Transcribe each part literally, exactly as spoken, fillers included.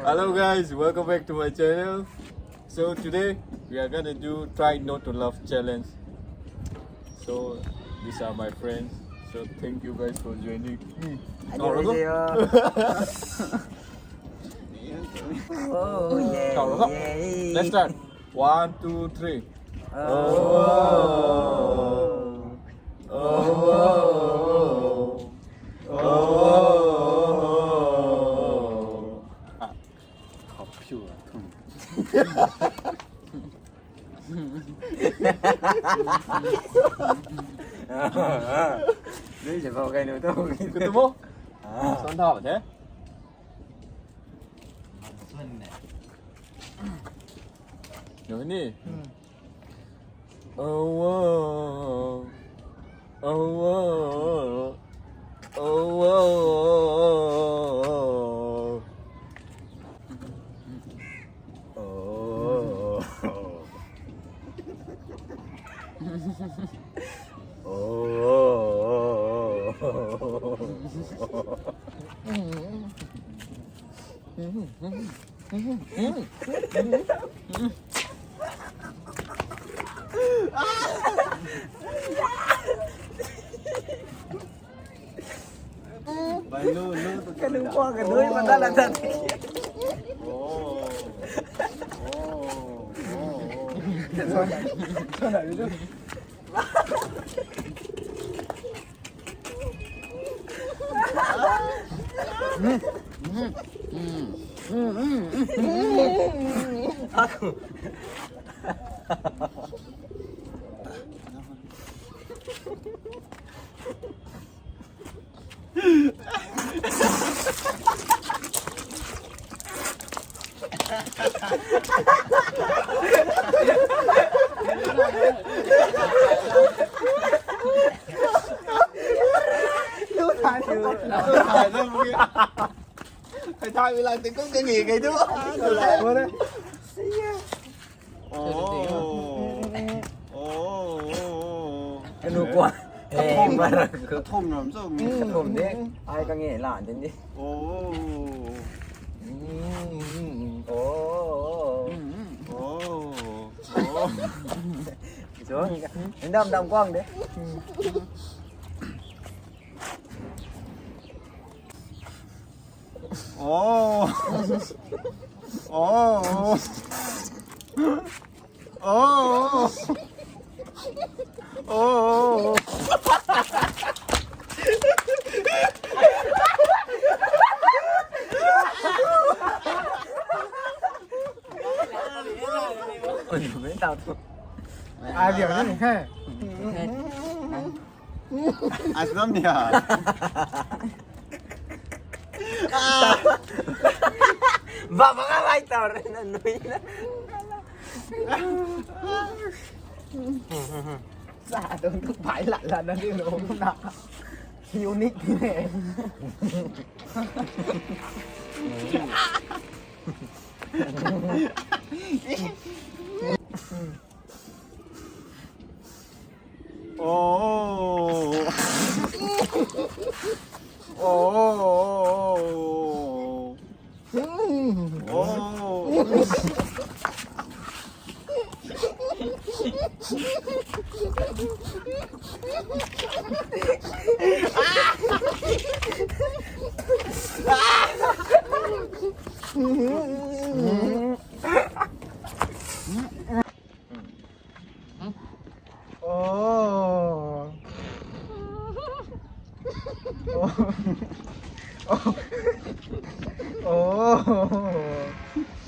Hello guys, welcome back to my channel. So today we are gonna do try not to laugh challenge. So these are my friends. So thank you guys for joining. Hello. Oh, yeah, yeah. Let's start. One, two, three. Oh. Oh. Oh. Ah. Khop shu thum. Dui se bau kai nu tu. Kutu mo? Ah. Son thau the. Son ne. Yo ni. Hmm. Oh, oh, oh, oh, oh, oh, oh. Oh. Bai, lu, lu, tu. Ka lu pua ka dui ma ta la ta. Oh. Oh. Oh. Oh. Ai, thai mi lang ting kum ka ngi kei tu. What? Oh. Oh. Kanu kwa. Eh, thom, thom ram so. Thom de. Ai ka nge la den di. Oh. Mm, oh. Oh. Oh. So, ndam dam kwang de. Oh. Oh. Oh. Oh. Ai, điều này hay. Ai, năm nhỉ? Ba, ba, ba, ba, tau re na nui na. Sa, tung tung bai la la na ni lo na. Unique ni ne. Oh. Oh. Oh. Oh. Oh. Oh.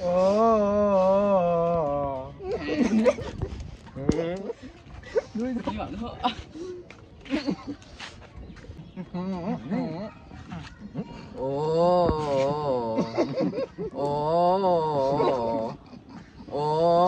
Oh. Oh. Oh. Oh.